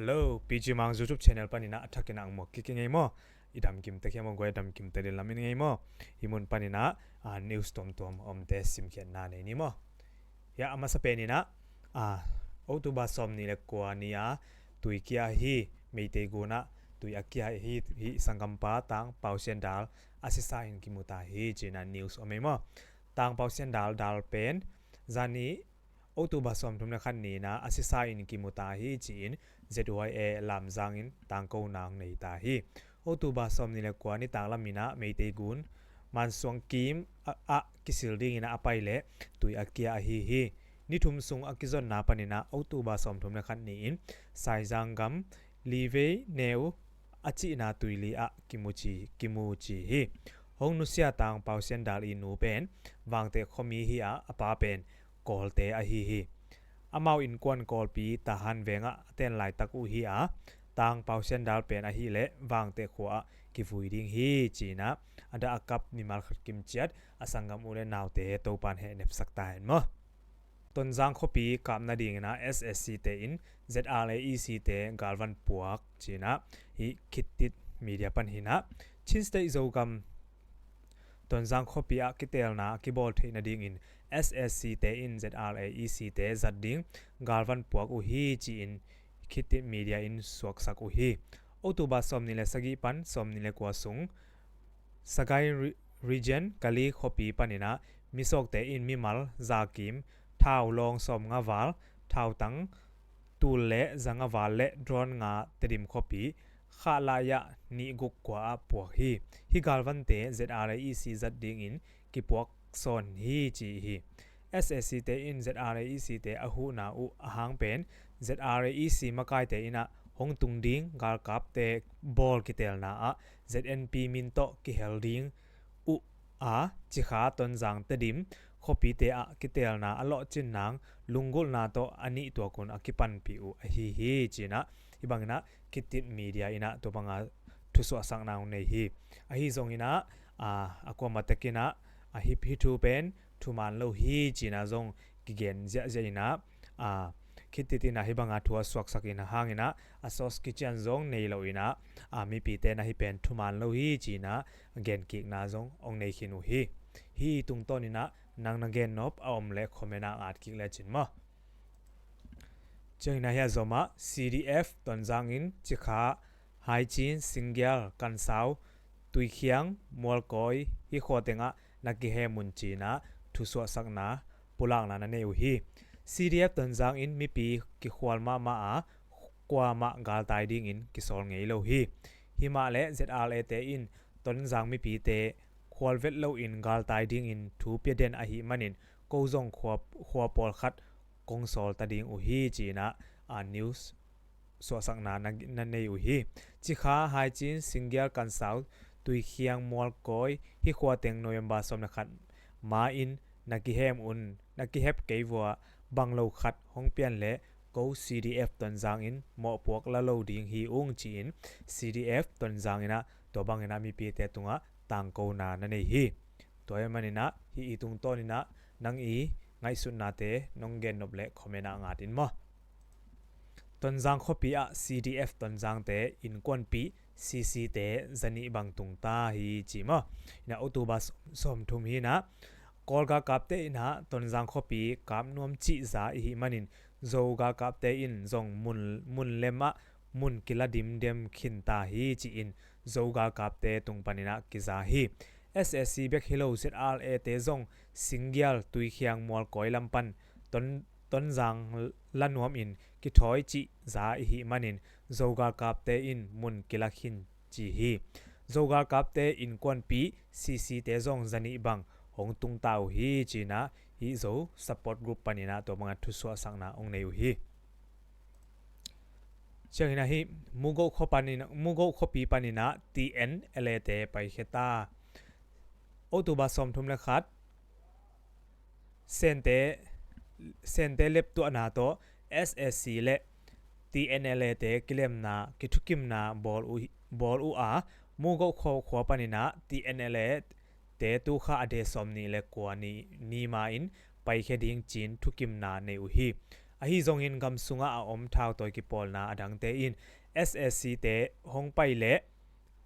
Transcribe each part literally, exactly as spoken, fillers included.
Hello, PG Mang YouTube channel panin ah a thakin ah ang muak kik i ngei maw? I damkim tek hiam aw guai, damkim tek ding lam in ngei maw? Hih mun panin ah news tuamtuam omte simkhiatna nei ni maw? Hiah a masa penin ah October sawmnih le kua ni-a tui kia hi, Meitei gun ah tui a kia hi, hih sanggampa Tang Pau Sian Dal a sisa in kimu ta hi ci-in ah news om ei maw? Tang Pau Sian Dal dal pen zani October sawmthum le khat ni-in ah a sisa in kimu ta hi ci-in Z Y A Lamzang in tangkona hong nei ta hi. October sawmnih le kua nitak lamin ah Meitei gun Mansuang kim ah kisil dingin ah a pai leh tui a kia ahi hi. Ni thum sung a kizonna panin ah October sawmthum le khat ni-in Saizang gam Livei Neu a cihna tuili ah kimu ci, kimu ci hi. Hong nusia Tang Pau Sian Dal i nu pen Vangteh khuami hi a, a pa pen Kawlte ahi hi. Amau innkuan Kawlpi Tahan vengah a ten laitak uh hi a, Tang Pau Sian Dal pen ahih leh Vangteh khua ah kivui ding hi ci-in ah a dah a kap mimal khat kim ciat a sanggam u le naute Topan heh nepsak ta hen maw? Tonzang khuapi kap nadingin ah S A C te in Z R A E C te galvan puak ci-in ah hih Khittit Media pan hi-in ah Chin State Zogam Tonzang khuapi ah kiteelna a kibawl theih nadingin S A C te in Z R A E C te zat ding galvan puak uh hi ci-in Khittit Media in suaksak uh hi. October sawmnih le sagih pan sawmnih le kua sung Sagaing Re-, Region Kali khuapi panin ah misawkte in mimal zakim thau lawng sawmnga val, thautang tul le zanga val le drone nga Tedim khuapi Khah lai-ah nih guk kua ah puak hi. Hih galvante Z R A E C zat dingin kipuak sawn hi ci hi. S A C te in Z R A E C te a huhna uh a hang pen Z R A E C makaite in ah hong tung ding galkapte bawl kiteelna ah Z N P min tawh kihel ding uh a, Cikha, Tonzang, Tedim khuapite ah kiteelna a lawhcin nang lunggulhna tawh a nih tuakun a kipanpih uh ahi hi ci-in ah hih bangin ah Khittit Media in ah tua banga thusuahsakna hong nei hi. Ahi zongin ah a kuamah tekin ah a hih, hih thu pen thuman lo hi ci-in ah zong kigen ziahziah in ah Khittit in ah hih banga thu a suaksak in ah hangin ah a source kician zong nei lo in ah mipite in ah hih pen thuman lo hi ci-in ah genkikna zong hong nei khin uh hi. Hih tungtawn in ah nang na gennop a om leh comment ah ngat kik lecin maw? Ciangin ah hih a zomah C D F Tonzang in Cikha, Haicin, Singgial, Kansau, Tuikhiang, Mualkawi hih khua tengah na kihem un ci-in ah thusuahsakna pulakna na nei uh hi. C D F Tonzang in mipi kikhual mahmah a, kuamah galtai dingin kisawl ngei lo hi. Himah leh Z R A te in Tonzang mipite khual vet loin galtai dingin thu pia den ahih manin ko zong khua, khua pawlkhat kong sawl ta ding uh hi ci-in ah news suahsakna na, na nei uh hi. Cikha, Haicin, Singgial, Kansau, Tuikhiang, Mualkawi hih khua teng November sawm le khat ma-in na kihem un, na kihep kei vua bang lo khat hong pian leh ko C D F Tonzang in mawhpuak la lo ding hi ung ci-in C D F Tonzang in ah tua bangin ah mipite tungah tangkona na nei hi. Tua ahih manin ah hih i tungtawn in ah nang i ngaihsutnate nong gennop leh comment ah ngat in maw? Tonzang khuapi ah C D F Tonzangte innkuanpih C C te zanih bang tungta hi ci maw? In ah October sawm, sawmthum hi-in ah Kawl galkapte in ah Tonzang khuapi kap nuam cih za i hih manin Zo galkapte in zong mun, mun lem ah mun kila dimdem khin ta hi ci-in Zo galkapte tung panin ah kiza hi. S A C bek hi lo Z R A te zong Singgial, Tuikhiang, Mualkawi lam pan Ton, Tonzang la nuamin kithawi cih za i hih manin Zo galkapte in mun kila khin ci hi. Zo galkapte innkuanpih C C te zong zanih bang hong tungta uh hi ci-in ah hih Zo support group panin ah tua bangah thusuahsakna hong nei uh hi. Ciangin ah hih Mugoh khua panin, Mugoh khuapi panin ah T N L A te paikhia ta. October sawmthum le khat Sente, Sente leptuahna tawh S A C le T N L A te kilemna, kithukimna bawl uh, bawl uh a, Mugoh khua, khua panin ah T N L A te tukha a de sawmnih le kua ni, ni ma-in paikhia ding ci-in thukimna nei uh hi. Ahi zongin gam sungah a om thautawi kipawlna a dangte in S A C te hong pai leh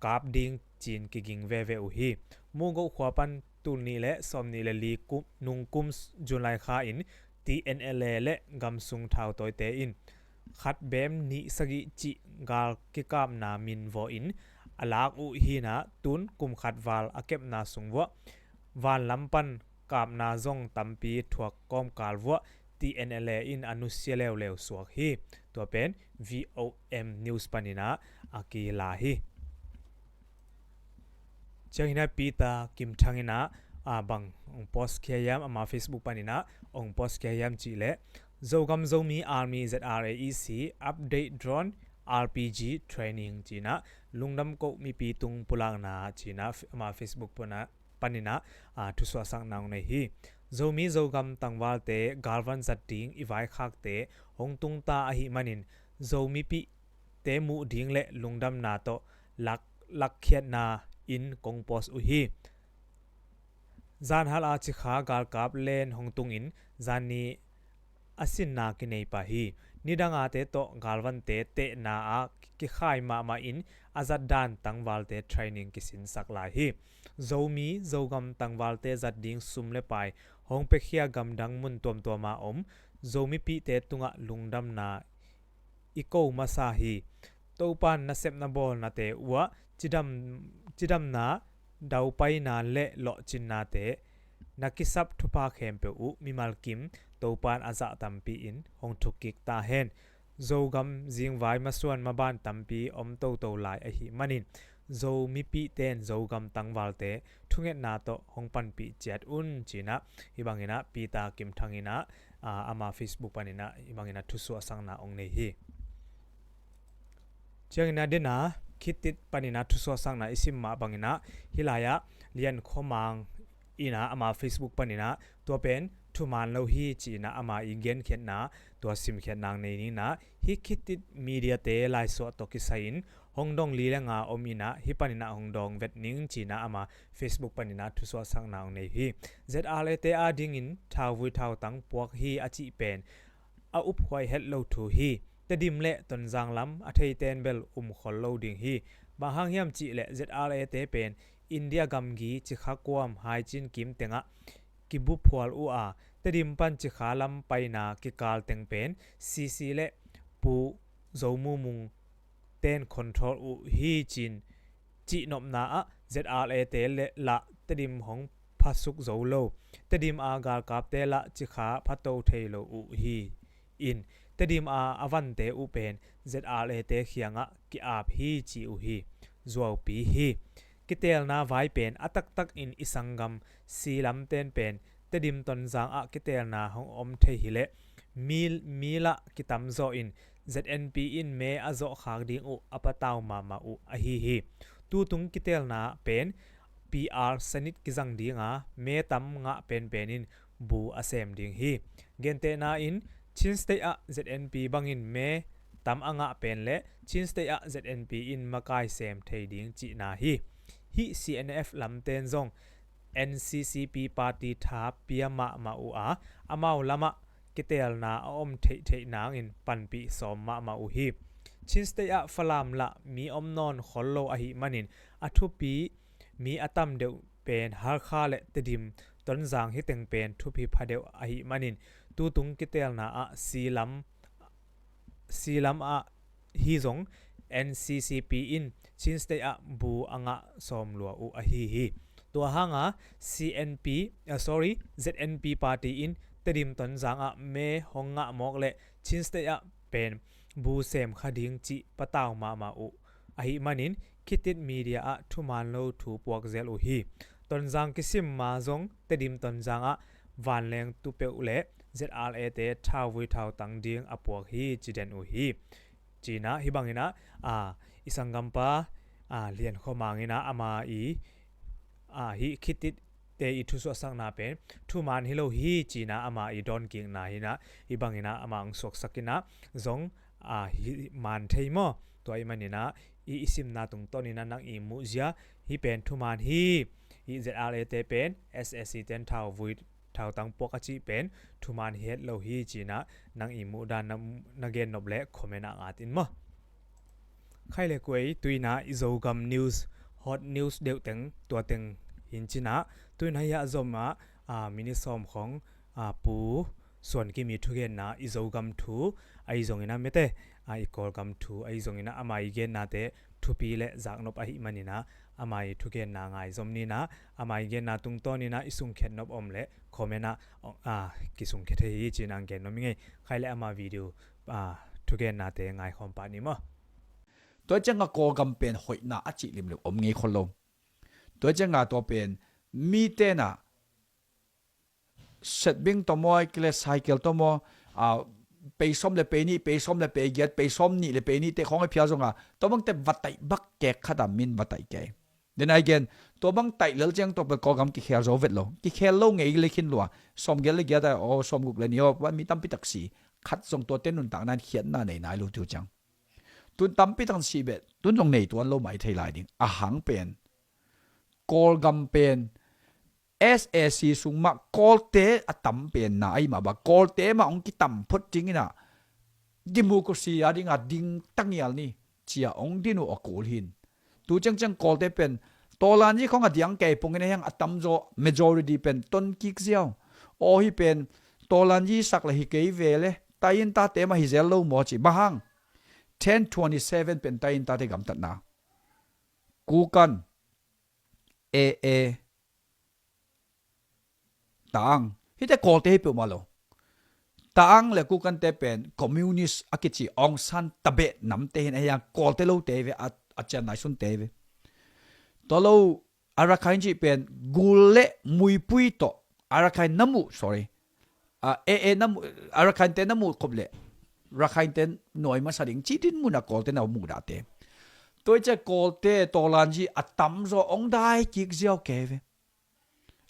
kap ding ci-in kiging veve uh hi. Mugoh khua pan tul nih le sawm nih le li kum, nung kum July kha in T N L A le gam sung thautawite in khat beem nih sagih cih gal kikapna min vawh in a lak uh hi-in ah, tun kum khat val a kepna sung vuah vanlam pan kapna zong tampi thuak kawmkal vuah T N L A in a nusia leuleu suak hi. Tua pen V O M News panin ah a kila hi. Ciangin ah Peter Kim Thang in ah, ah, bang hong post khia hiam, ama Facebook panin ah hong post khia hiam cih leh, Zogam Zomi Army Z R A E C update drone R P G training ci-in ah, lungdam koh mipi tung pulakna ci-in ah, f-, ama Facebook panin ah, panin ah, ah, thusuahsakna hong nei hi. Zomi Zogam tangvalte galvan zat ding i vaikhakte hong tungta ahih manin Zomipihte muh ding le lungdamna tawh lak, lakkhiatna in kong post uh hi. Zanhal a Cikha galkap len hong tungin zanni a sinna kinei pah hi. Nidang a te tawh galvante tehna ah kikhai mahmah in a zatdan tangvalte training kisinsak lai hi. Zomi Zogam tangvalte zat ding sum le pai hong piakhia gamdang mun tuamtuam a om Zomipihte tungah lungdamna i ko masa hi. Topan nasepna bawlnate uhah cidam, cidamna, daupaina le lawhcinnate na kisap thupha khempeuh uh mimal kim Topan a zah tampi in hong thukkik ta hen. Zogam zingvai masuan maban tampi om toto lai ahih manin Zomipihte in Zogam tangvalte thungetna tawh hong panpih ciat un ci-in ah, hih bangin ah Peter Kim Thang in ah, ah, ama Facebook panin ah hih bangin ah thusuahsakna hong nei hi. Ciangin ah den a Khit Thit panin ah thusuahsakna i sim mah bangin ah, hih lai-ah Lian Khua Mang in ah ama Facebook panin ah, tua pen thuman lo hi ci-in ah ama i genkhiatna, tua simkhiatna nei ning in ah, hih Khit Thit media te laisuah tawh kisai-in hong dong li le nga om in ah, hih panin ah hong dawng vet ning ci-in ah ama Facebook panin ah thusuahsakna hong nei hi. Z R A te adingin thauvui thautang puak hi a cih pen a uphuai het lo thu hi. Tedim le Tonzang lam a theite in bel um khol lo ding hi. Bang hang hiam cih leh Z R A te pen India gamgi Cikha kuam Haicin kim tengah kibuphual uh a, Tedim pan Cikha lam paina kikal teng pen C C le Pu Zo Mu Mung ten control uh hi ci-in cihnopna ah Z R A te le lah Tedim hong phasuk zo lo. Tedim a galkapte lah Cikha phato thei lo uh hi. In Tedim a a vante uh pen Z R A te khiangah ki-ap hi ci uh hi. Zuaupi hi. Kitelna vai pen a taktak in i sanggam si lamten pen Tedim Tonzang ah kitelna hong om thei hileh mi, mi lah kitamzaw in Z N P in me a zawhkhak ding uh a patau mahmah uh ahi hi. Tutung kitelna pen P R sanit kizang ding a, me tam ngah penpen in bu a sem ding hi. Gentehna in Chin State ah Z N P bangin me tam a ngah pen le Chin State ah Z N P in makai sem thei ding cihna hi. Hih C N F lamten zong N C C P party tha pia mahmah uh a, amau lamah kitelna a om theihtheih nangin panpih sawm mahmah uh hi. Chin State ah Falam lah mi om nawn khol lo ahih manin a thupi mi a tam deuh pen Hakha le Tedim, Tonzang hi teng pen thupi pha deuh ahih manin tutung kitelna ah si lam, si lam ah hi zong N C C P in Chin State ah bu a ngah sawm lua uh ahi hi. Tua hanga C N P, ah, sorry, Z N P party in Tedim Tonzang ah me hong ngah mawk le Chin State ah pen bu sem kha ding cih patau mahmah uh ahih manin Khit Thit media ah thuman lo thu puak zel uh hi. Tonzang kisim ma zong Tedim Tonzang ah vanleng tu peuh le Z R A te thauvui thautang ding a puak hi ci den uh hi. Ci-in ah hih bangin ah, a, i sanggampa, a, Lian Khua Mang in ah ama i, a, hih Khit Thit te i thusuahsakna pen thuman hi lo hi ci-in ah ama i dawnkikna hi-in ah, hih bangin ah ama hong suaksak in ah zong, a, hih man thei maw? Tua ahih manin ah i, i simna tungtawnin ah nang i muhzia hih pen thuman hi. Hih Z R A te pen S A C ten thauvui thautang puak a cih pen thuman hi het lo hi cinah nang i muhdan na, na gen nop le comment ah ngat in maw. Khai le kuai tuinah i Zogam news, hot news deuh teng tua teng hin cinah tuinah hiah zomah a, minute sawm khong a, Pu Suan Kim i thugenna i Zogam thu ahi zongin a mete a, i Kawlgam thu ahi zongin a ama i gennate thupi le zaknop ahi maninah ama i thugenna ngai zom ninah ama i genna tungtawninah i sungkhiat nop om le comment ah a, kisungkhiat hi cinah gen nop i ngei. Khai le ama video a, thugennate ngaikhawm pah ni maw. Tua cianga Kawlgam pen hoihna a cih limlim om ngei khol lo. Tua cianga tua pen mi tenah setbing tawh maw, kile cycle tawh maw, a, pei sawm le pei nih, pei sawm le pei giat, pei sawm nih le pei nih te khawng a phial zonga tua bangte va taih bak kek khata min va taih kei. Den ai gen tua bang taih lel ciang tua pen Kawlgam kikhel zo vet lo. Kikhel lo ngei le khin lua. Sawm giat le giat a, aw, sawm guk le ni aw, mi tampi tak si. Khat zong tuate nuntakna in khiatna nei nai lo tiu ciang. Tun tampi tak si bet, tun zong nei tuan lo mai thei lai ding. A hang pen Kawlgam pen S A C sung mah Kawlte a tam pen na ahi mah ba, Kawlte mah hong kitam phot dingin ah democracy a dingah ding tangial ni cia hong din uh a kul hin. Tu ciangciang Kawlte pen Tawlanzi khong a diang kei pongin a hiang a tamzaw majority pen ton kik ziau. Aw hi pen Tawlanzi sak le hi kei ve le, taintate mah hi zel lo maw ci. Bang hang? Ten twenty seven pen taintate gamtatna. Kukan, A A, Taang. Hite Kawlte hi peuhmah lo. Taang le Kukante pen communist a kici Aung San tabeh namte hin a hiang Kawlte lote ve, a, a cian naisunte ve. Tua lo Arakhine cih pen Gul le Muipui tawh Arakhine na muh, sorry. A, A A na muh, Arakhine te na muh khop le Rakhine te nuai masa ding ci din muna Kawlte na muh dahte. Tua i cia Kawlte Tawlanzi a tamzaw hong dai kik ziau kei ve.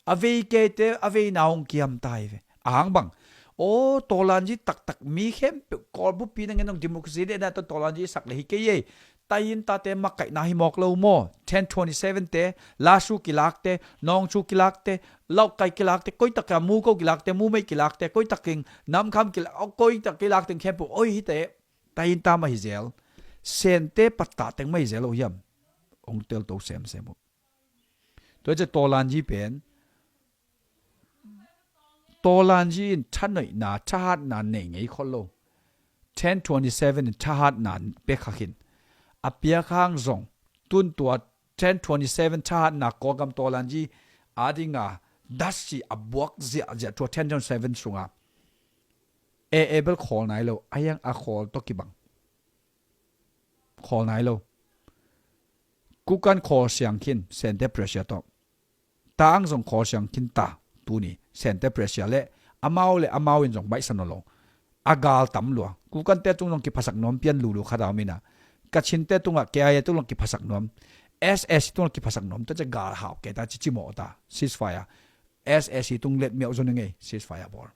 A vei keite a veina hong kiam tai ve. A hang bang? Aw, Tawlanzi taktak mi khempeuh Kawl bupi na ngen hong democracy dehna tawh Tawlanzi sak le hi kei ei. Taintate makaihna hi mawk lo maw? Ten twenty seven te, Lasu kilakte, Nawngchu kilakte, Laukai kilakte, koitak a Muko kilakte, Mumei kilakte, koitakin Namkham kilak, koitak kilakte khempeuh oi hite. Tainta mah hi zel. Sente pattah teng mah hi zel lo hiam? Hong telto semsem uh. Tua i cia Tawlanzi pen Tawlanzi in thanoihna, thahatna nei ngei khol lo. Ten twenty seven in thahatna pia khak hin. A piak hang zong tun tua ten twenty seven thahatna Kawlgam Tawlanzi a dinga dasi a buak ziahziah tua ten twenty seven sunga A A bel khawl nai lo, a hiang a khawl tawh kibang. Khawl nai lo. Kukan khawl siang khin, Sente pressure tawh. Taang zong khawl siang khin ta, tuni, Sente pressure le, amau le amau in zong baihsa nawn lo. A gal tam lua. Kukante tung zong kiphasak nuam pian lulu khat a om ina. Kachinte tungah K I A tung zong kiphasak nuam. S A C tung zong kiphasak nuam. Tua cia gal hau kei ta, ci cimawh ta. Ceasefire. S A C tung let miauh zon ngei. Ceasefire bawl.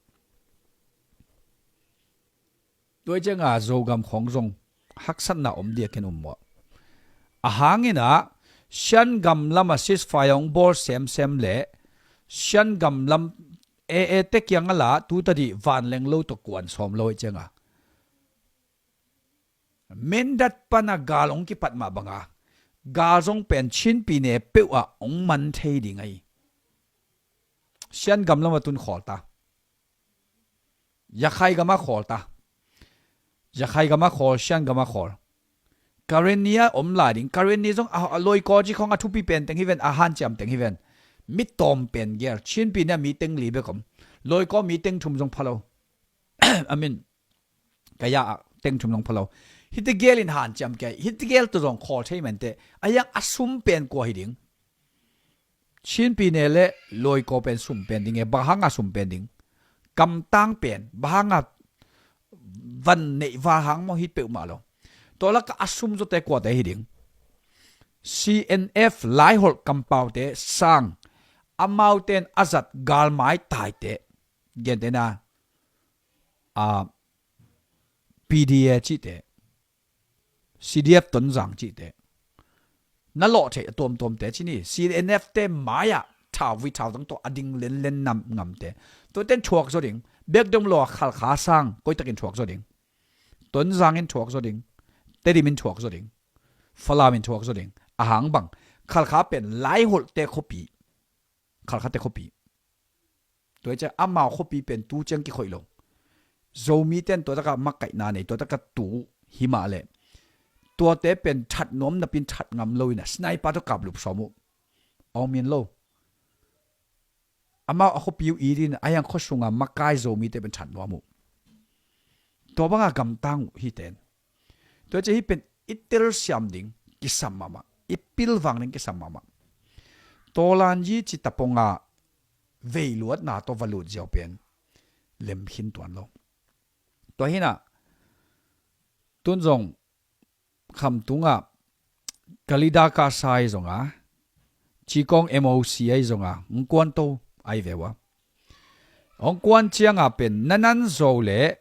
Tua i cianga Zogam khawng zong haksatna om diakin um maw? A hangin ah Shan gam lam a ceasefire hong bawl semsem le Shan gam lam A A te kiang a la tu tadih vanleng lo tawh kuan sawm lo i cianga Mindat pana gal hong kipat mah banga gal zong pen Chinpi ne peuh ah hong man thei ding ahi. Shan gam lam a tun khawl ta. Yakhai gama khawl ta. Yakhai gama khawl, Shan gama khawl. Karen ni a om lai ding. Karen ni zong a, a loikaw ci khong a thupi pen teng hi ven, a hanciam teng hi ven. Mi tawm pen gel. Chinpi nia mi teng li bek om. Loikaw mi teng thum zong pha lo. I mean, kaya a teng thum zong pha lo. Hiti gel in hanciam kei. Hiti gel tu zong khawl thei mente. A yang a sum pen kua hi ding. Chinpi ne le loikaw pen sum pen ding e, bang hanga sum pen ding. Kamtang pen, bang hanga van neih val hang maw hit peuhmah lo. Tua laka a sum zawte kuate hi ding. C N F laiholh kampaute sang, amauten a zat galmai taite. Gentena, a, P D A cihte. C D F Tonzang cihte. Na lawh theih a tuamtuamte ci ni. C N F te mai-ah thau vui thau tang tawh a ding lenlen nam ngamte. Tuate in thuak zaw ding. Biakdom lua Khalkha sang koitakin thuak zaw ding. Tonzang in thuak zaw ding. Tedim in thuak zaw ding. Falam in thuak zaw ding. Ahang bang, Khalkha pen Laiholhte khuapi. Khalkhate khuapi. Tua hi ciang amau khuapi pen tu ciang kikhoih lo. Zomite in tua takah makaihna nei, tua takah tu hi mah leh, tuate pen that nuam napin that ngam lo in a sniper tawh kaplup sawm uh. Awng min lo. Amau a khuapi uh it in a hiang khua sunga makai Zomite pen that nuam uh. Tua banga gamtang uh hite in. Tua hi ciang hih pen i telsiam ding kisam mahmah, i pilvang ding kisam mahmah. Tawlanyi ci taponga veiluatna tawh va lut ziau pen lemkhin tuan lo. Tua hi in a, tun zong khamtungah Kalida Kasa ahi zonga, Cikong M O C ahi zonga, Ngkuanto ahi ve ua. Hong kuan cianga pen na nan zo leh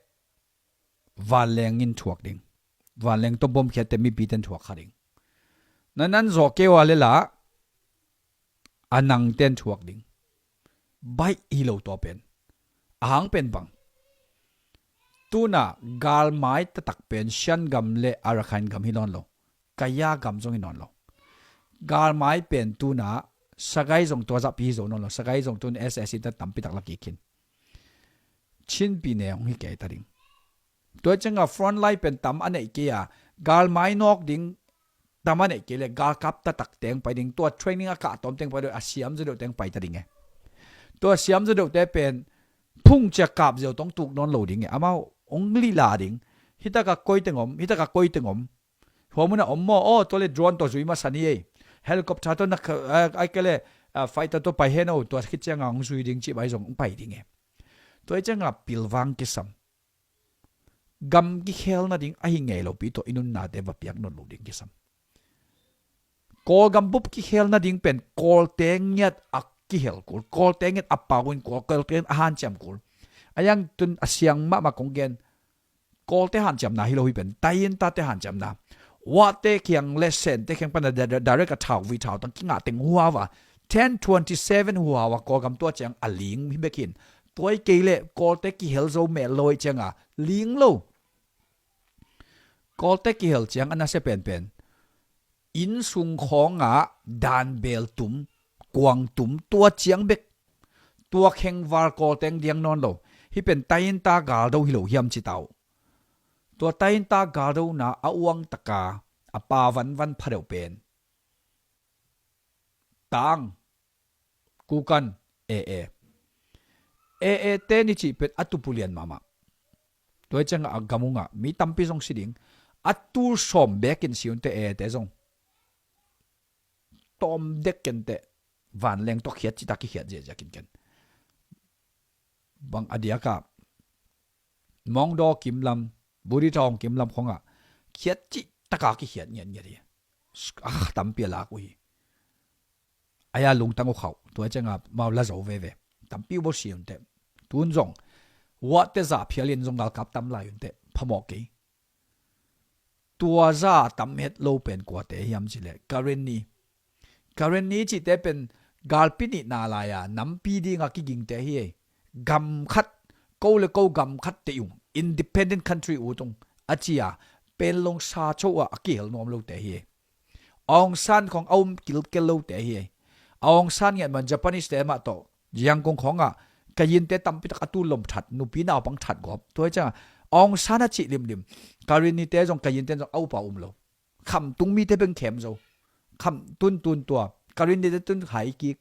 vanleng in thuak ding. Vanleng tawh bom khiatte mipite in thuak kha ding. Na nan zo kei ua leh lah a nangte in thuak ding. Baih hi lo tua pen. Ahang pen bang, tuna galmai taktak pen Shan gam le Arakan gam hi nawn lo. Kaya gam zong hi nawn lo. Galmai pen tuna Sagai zong tua zahpi hi zo nawn lo. Sagai zong tun S S C te tampi tak la kik khin. Chin pi ne hong hi kei ta ding. Tua cianga frontline pen tam a neih kei a, galmai nawk ding tam a neih kei leh galkap taktak teng pai ding. Tua training a kah tawm teng pai deuh, a siam zaw deuh teng pai ta ding e. Tua siam zaw deuhte pen phung ciak kap ziau tawh tuk nawn lo ding e. Amau hong lila ding. Hitakah koi teng om, hitakah koi teng om. Hua munah om maw, aw, tua leh drone tawh zui masa ni ei. Helicopter tawh nak, ai kei leh fighter tawh pai hen aw, tua khit cianga hong zui ding cih bai zong hong pai ding e. Tua hi cianga pilvang kisam. Gam kikhel nading ahi ngei lopi tawh i nunnate va piak nawn lo ding kisam. Kawlgam bup kikhel nading pen Kawlte ngiat a kihel kul, Kawlte ngiat a pau in kul, Kawlte a hanciam kul. A yang tun a siang mahmah kong gen, Kawlte hanciamna hi lo hi pen, Tayintate hanciamna. Wate kiang le Sente kiang pana direct a thau vi thau tang kingah teng huhau a, ten twenty seven huhau a Kawlgam tua ciang a ling hi bek hi in. Tua hi kei leh Kawlte kihel zo mel lo hi cianga ling lo. Kawlte kihel ciang a nasia penpen, inn sung khawngah danbel tum, kuang tum, tua ciang bek. Tua khengval Kawlte hong diang nawn lo. Hih pen Tayinta galdo hi lo hiam ci ta uh. Tua Tayinta galdona a uang taka a pa vanvan pha deuh pen Tang, Kukan, A A. A A te ni cih pen a tupu lian mahmah. Tua hi cianga a gam ungah mi tampi zong si ding. A tul sawm bekin si unte A A te zong. Tawm dek kenteh. Vanleng tawh khiat citak kikhiat ziahziah kinken. Bang a diakah Mawngdaw kimlam, Buri Thawng kimlam khongah khiat cih taka kikhiat ngiatngiat hi. Ah, tampi a lak uh hi. Aya lungtang uh khauh. Tua cianga mau la zo veve. Tampi uh bawlsia unteh. Tun zong huahte zah phialin zong galkap tam lai unteh. Phamawh kei. Tua zah a tam het lo pen kuate hiam cileh Karenni. Karenni cihte pen galpi nihna lai-a nampi dinga kigingte hi ei. Gam khat, ko le ko gam khat te ung, independent country uh tung a cia, penlong sa cho ah a kihel nuam lote hi ei. Aung San khong a um kilkel lote hi ei. Aung San ngiat man Japanese te mah tawh Yangon khongah Kayinte tampi tak a tu lom that, nupi naupang that gawp. Tua hi cianga Aung San a cih limlim Karenni te zong, Kayinte zong a upa um lo. Khamtung mite beng khem zo. Kham tuntun tua Karenni te tun hai kik.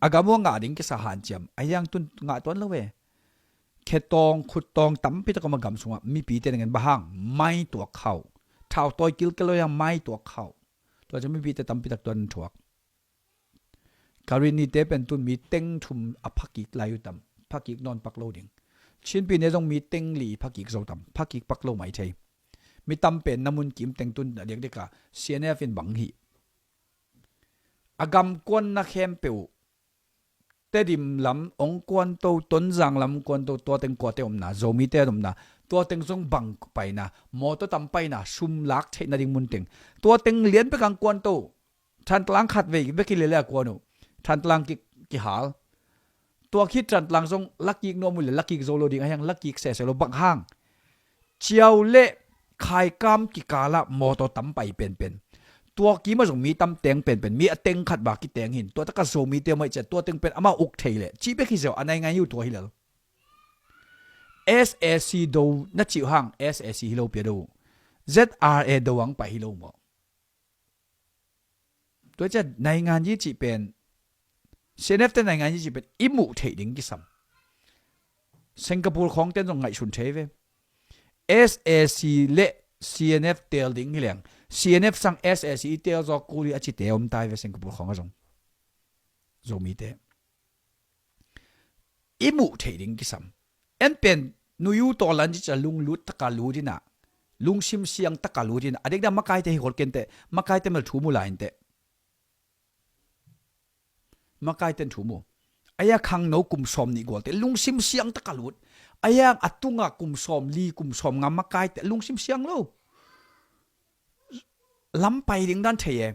A gam uh a ngah ding kisa hanciam a hiang tun ngah tuan lo ve. Khetawng khuttawng tampi tak om a gam sungah mipite nangin bang hang mai tuak khauh. Thau tawi kilkel lo hiang mai tuak khauh. Tua ciang mipite tampi tak tuan thuak. Karenni te pen tun mi teng thum a phakik lai uh tam, phakik nawn pak lo ding. Chinpi ne zong mi teng li phakik zo tam, phakik pak lo mai thei. Mi tam pen na mun kim teng tun a diakdiaka C N F in bang hi. A gam kuanna khempeuh uh Tedim lam hong kuanto, Tonzang lam hong kuanto, tua teng kuate omna, Zomite omna, tua teng zong bang paina, mawtaw tam paina, sum lak theih nading mun teng. Tua teng lian bek hong kuanto, Thantlang khat vei bek hi lele a kuan uh. Thantlang ki, kihal. Tua khit tan tlang zong lakik nuam uh le lakik zo lo ding a hiang, lakik sese lo. Bang hang? Ciau le Khaikam kikala mawtaw tam pai penpen. Tua kima zong mi tam teng penpen, mi a teng khat ba kiteng hin. Tua taka Zomite mai ciat tua teng pen amau uk thei le cih bek hi zeu a nai ngai uh tua hi lel. S A C do na cih hang S A C hi lo pia do. Z R A do ang pai hi lo maw? Tua ciat naingan yi cih pen, C N F te naingan yi cih pen i muh theih ding kisam. Singapore khawng ten zong ngaihsun thei ve. S A C le C N F tel ding hi leng, C N F sang S A C i tel zaw kul hi a cite om tai ve Singapore khawng a zong. Zomite i muh theih ding kisam. En pen Nui U Taw Lan ci ca lunglut taka lut inah, lungsim siang taka lut inah, a dikna makaite hi khol kente, makaite mel thu mu lai inte. Makaiten thu mu. Aya khangno kum sawm nih gualte lungsim siang taka lut. Aya a tunga kum sawm li, kum sawm nga makaite lungsim siang lo. Lam pai ding dan thei e.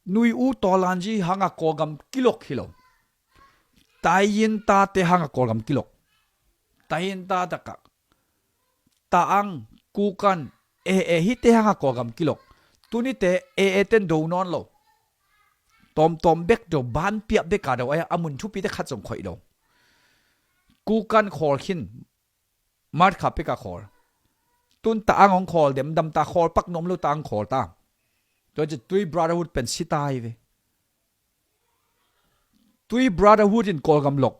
Nui U Taw Lan ci hanga Kawlgam kilok hi lo. Tayin tate hanga Kawlgam kilok. Tayin ta taka Taang, Kukan, A A hite hanga Kawlgam kilok. Tunite A A ten do nawn lo. Tawmtawm bek do, ban piah beka do, aya a mun thupite khat zong khoih do. Kukan khawl khin, March kha peka khawl. Tun Taang hong khawl demdam ta, khawl pak nuam lo Taang khawl ta. Tua ci Tui Brotherhood pen si ta hi ve. Tui Brotherhood in Kawlgam lok,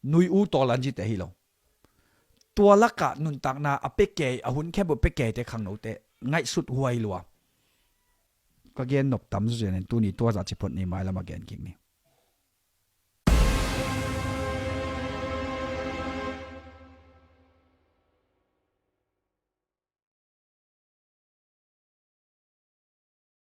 Nui U Taw Lan cite hi lo. Tua laka nuntakna a pekei, a hun khempeuh pekeite khangnote ngaihsut huai lua. Ka gen nop tam zuzian in tuni tua zah ciphot ni mailama gen kik ni.